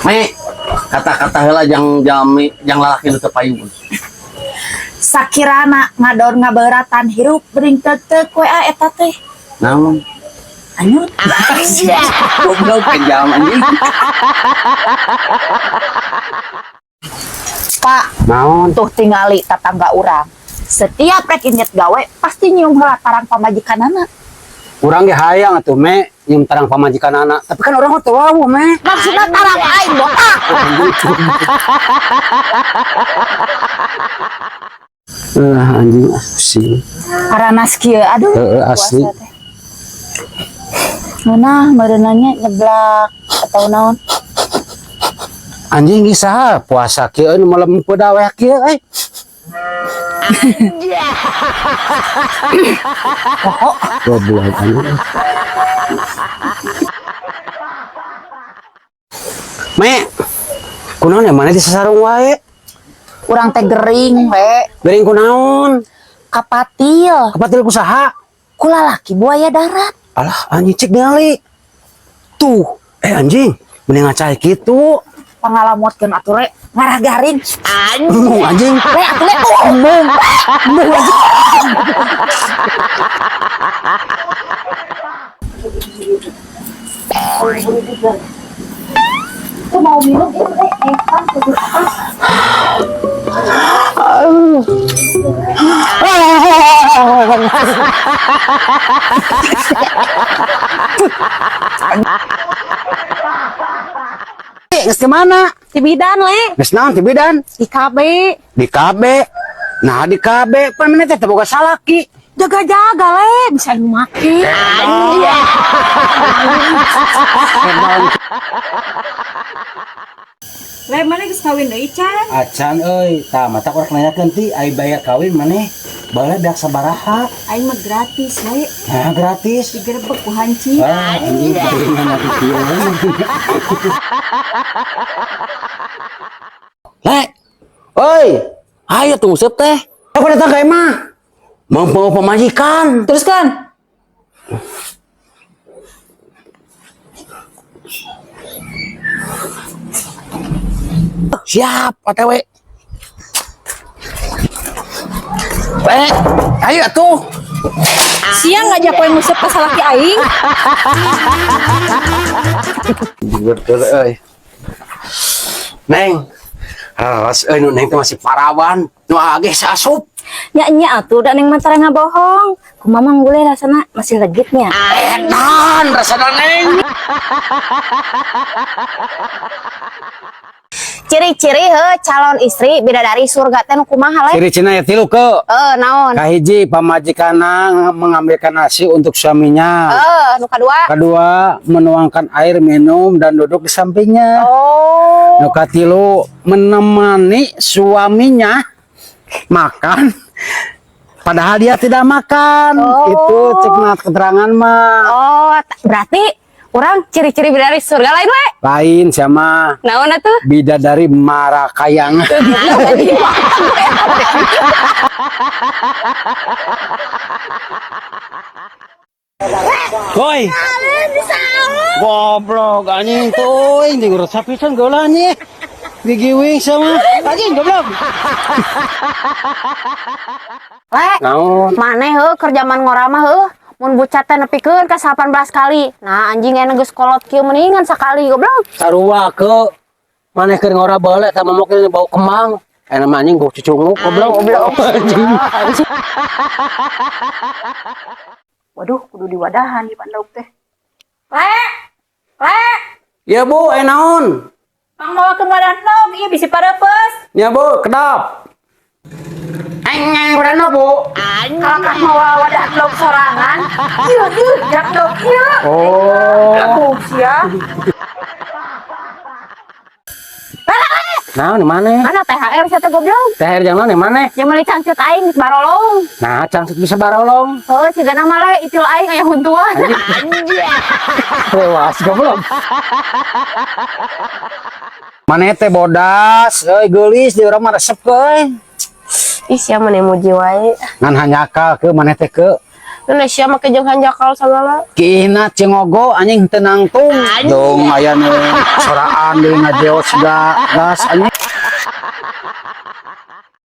Me, kata-kata heula jang jalmi jang lalaki nu teu payun. Sakirana ngador ngabeuratan hirup bering tetek we ah eta teh. Naon? Anyut. Goblok kejam anjing. Pak, Naon? Tuh tingali tatangga urang. Setiap rek injet gawe pasti nyium heula tarang pamajikanana. Urang ge hayang atuh me nyium tarang pamajikanana. Tapi kan urang mah teu wawuh me. Maksudna tarang aing botak. Anjing ah, pusing. Paranas kieu aduh. Heeh, asli. Puasa teh. Ngeunah meureunanya nyeblak atau naon. Anjing saha puasa kieu nu malam pedaweh kieu euy. Goblok anjing. Me, kunaon ya mana di sasarung wae? Urang teh gering we, Gering kunaon? Kapatil. Kapatil ku saha? Ku lalaki buaya darat. Alah anjing cek ningali. Tuh, anjing, mending ngacai kitu. Pangalamotkeun atuh re ngarah garing. Embung anjing. Le atuh le. Embung. Embung anjing. Aku mau minum itu kan kudu apa? Geus ke mana? Di bidan le, Geus naon ti bidan? Di KB. Di KB. Nah, di KB pan maneh teh teu boga salaki. Jaga-jaga le, bisa nu make. Le, mana geus kawin deui can? Acan euy, tah mata urang nanyakeun ti ai bayar kawin maneh baheula beak sabaraha? Aing mah gratis we, Nah, gratis. digerebek ku hanci. Ah, anjing geringan atuh kieu. Le, Oi, ayo tunggu sep teh. aku datang ka imah. Mau pamajikan. Teruskan. Siap, OTW. Le, ayo atuh. Siang ngajak kowe nguseup ka salaki aing. Betul euy. Neng, raras euy nu neng teh masih parawan, nu ageh saasup. Nya nya atuh da neng mah tara ngabohong. Kumaha mang boleh rasana masih legitnya. Edan rasana neng. Ciri-ciri heuh calon istri bidadari surga teh nu kumaha le? Ciri cina ya tilu ke. Naon? Kahiji pamajikanna mengambilkan nasi untuk suaminya. Nu kadua? Kedua, menuangkan air minum dan duduk di sampingnya. Oh. Nu katilu, menemani suaminya makan padahal dia tidak makan. Oh. Itu cek keterangan mah. Oh, berarti orang ciri-ciri bidadari surga lain we? Lain sama Naon atuh? Bidadari Marakayang. Woi. Goblok anjing tuh, ini ngurus pisan geula anjing. Gigiwing sama anjing goblok. Le, Naon? maneh heuh keur jaman ngora mah heuh. Mun bucat teh nepikeun ka 18 kali. Nah, anjing aya geus kolot kieu mendingan sakali goblok. Sarua ke maneh keur ngora baheula eta momok bau kemang. Aya mah anjing bau cucunguk goblok. Goblok anjing. Waduh, kudu diwadahan di pandau teh. Le, le, Ya Bu, eh naon? pang mawakeun wadah nog, ieu bisi pareupes. Ya Bu, kedap. Eng eng wadah Bu. Kalakah mawa wadah endog sorangan? Ieu ieu jak endog ieu. Oh. Aduh, sia. Nah, di mana? Mana THR sia teh goblok? THR jangan di mana? Jeung meuli cangcut aing geus barolong. Nah, cangcut bisa barolong. Heuh, sigana mah le itil aing aya huntuan. Lewas goblok. Mana teh bodas, euy geulis di urang mah resep euy. Ih, sia mah muji wae. Ngan hanyakal ke mana teh ke. Nah, sia make jeung hanjakal sagala. Kiihna cingogo anjing teu nangtung. Dong aya nu soraan deui ngajeos gas anjing.